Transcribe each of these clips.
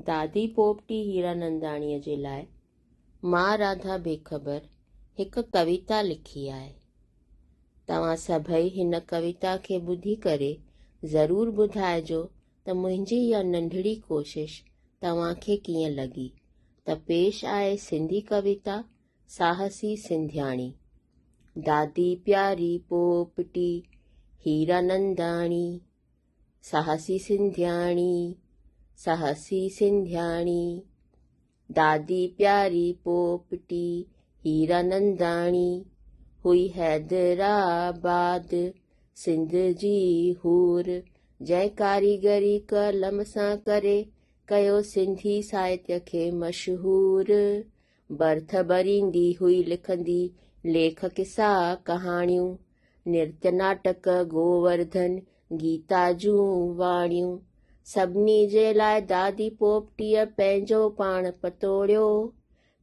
دادي پوپٽي هيراننداڻيء جي لاء مان راڌا بيخبر هڪ ڪويتا لکي آهي. توهان سڀئي هن ڪويتا کي ٻڌي ڪري ضرور ٻڌائجو ته منهنجي اها ننڍڙي ڪوشش توهان کي ڪيئن لڳي. ته پيش آهي سنڌي ڪويتا ساهسي سنڌياڻي. دادي پياري پوپٽي هيراننداڻي. ساهسي سنڌياڻي، ساهسي سنڌياڻي. دادي پياري پوپٽي هيراننداڻي. هئي حيدرآباد سنڌ جي حور، جنهن ڪاريگري قلم سان ڪري ڪيو سنڌي ساهتيه کي مشهور. برٿ ڀريندي هئي لکندي ليک قصا ڪهاڻيون، نرت ناٽڪ گوورڌن گيتا جون واڻيون. سڀني جي لاء دادي پوپٽيء پنهنجو پاڻ پتوڙيو.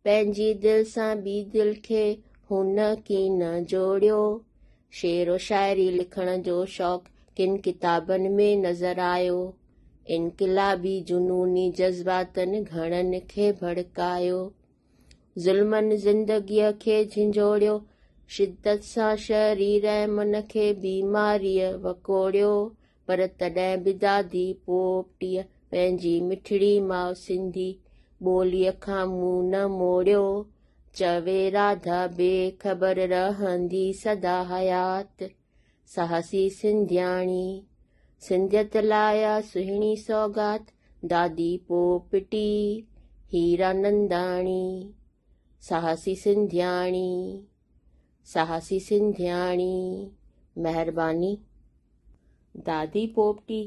پنهنجي دل سان ٻي دل کي هن ڪين جوڙيو. شعر و شاعري لکڻ جو شوق ڪن ڪتابن ۾ نظر آيو. انقلابي جنوني جذباتن گهڻن کي ڀڙڪايو. ظلمن زندگيء کي جهنجهوڙيو، شدت سان شرير ۽ من کي بيماريء وڪوڙيو، پر تڏهن به دادي پوپٽيء پنهنجي مٺڙي ماء سنڌي ٻوليء کان منهن نه موڙيو. چوي راڌا بي خبر رهندي سدا حيات. ساهسي سنڌياڻي، سنڌيت لاء آ سهڻي سوغات، دادي پوپٽي، هيراننداڻي. ساهسي سنڌياڻي، ساهسي سنڌياڻي. مهرباني. دادي پوپٽي.